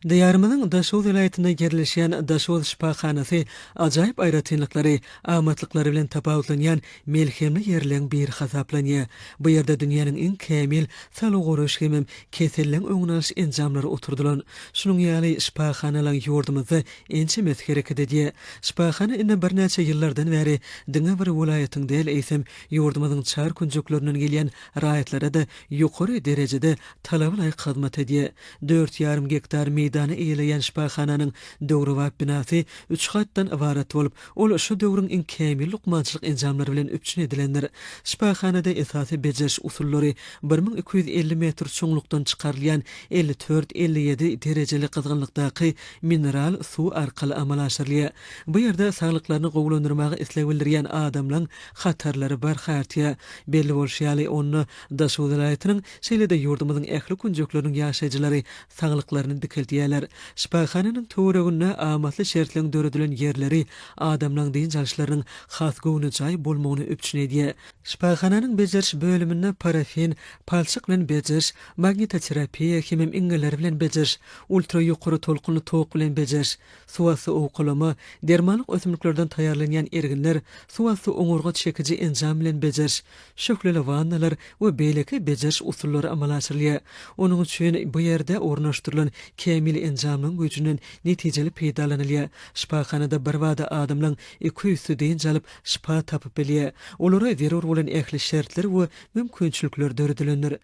Diýarymyzyň Daşoguz welaýatynda ýerleşýän Daşoguz şypahanasy ajaýyp aýratynlyklary, amatlyklary bilen tapawutlanýan melhemli ýerleň biri hasaplanýar. Bu ýerde dünýäniň iň kämil saglygy goraýyş hemem keselleň öňüni alyş enjamlary oturdylan. Şunuň ýaly şypahanalaň ýurdumyzda ençemesi hereket edýär. Şypahana indi birnäçe ýyllardan bäri diňe bir welaýatyň däl, eýsem, ýurdumyzyň çar künjeklerinden gelýän raýatlara-da ýokary derejede talaba laýyk hyzmat edýär. Dört ýarym gektar meýdany eýeleýän şypahananyň döwrebap binasy üç gatdan ybarat bolup, ol şu döwrüň iň kämil lukmançylyk enjamlary bilen üpjün edilendir. Şypahanada esasy bejeriş usullary 1250 metr çuňlukdan çykarylýan 54, 57 derejeli gyzgynlykdaky mineral suw arkaly amala aşyrylýar. Bu ýerde saglyklaryny gowulandyrmaga isleg bildirýän adamlaň hatarlary barha artýar. Belli bolşy ýaly, onda Daşoguz welaýatynyň, şeýle-de ýurdumyzyň ähli künjekleriniň ýaşaýjylary saglyklaryny dikeldýärler. Şypahananyň töwereginde amatly şertleň döredilen ýerleri adamlaň dynç alyşlarynyň has göwnejaý bolmagyny üpjün edýär. Şypahananyň bejeriş bölüminde parafin, palçyk bilen bejeriş, magnitoterapiýa hemem iňňeler bilen bejeriş, ultra ýokary tolkunly tok bilen bejeriş, Suwasty owkalama, dermanlyk ösümliklerden taýýarlanýan erginler, suwasty oňurga çekiji enjam bilen bejeriş, şöhleli wannalar we beýleki bejeriş usullary amala aşyrylýar. Onuň üçin bu ýerde ornaşdyrylan kämil enjamlaryň güýjünden netijeli peýdalanylýar. Şypahanada birbada adamlaryň iküýüsi dynç alyp, şypa tapyp bilýär. Olara zerur bolan ähli şertler we mümkinçilikler döredilendir.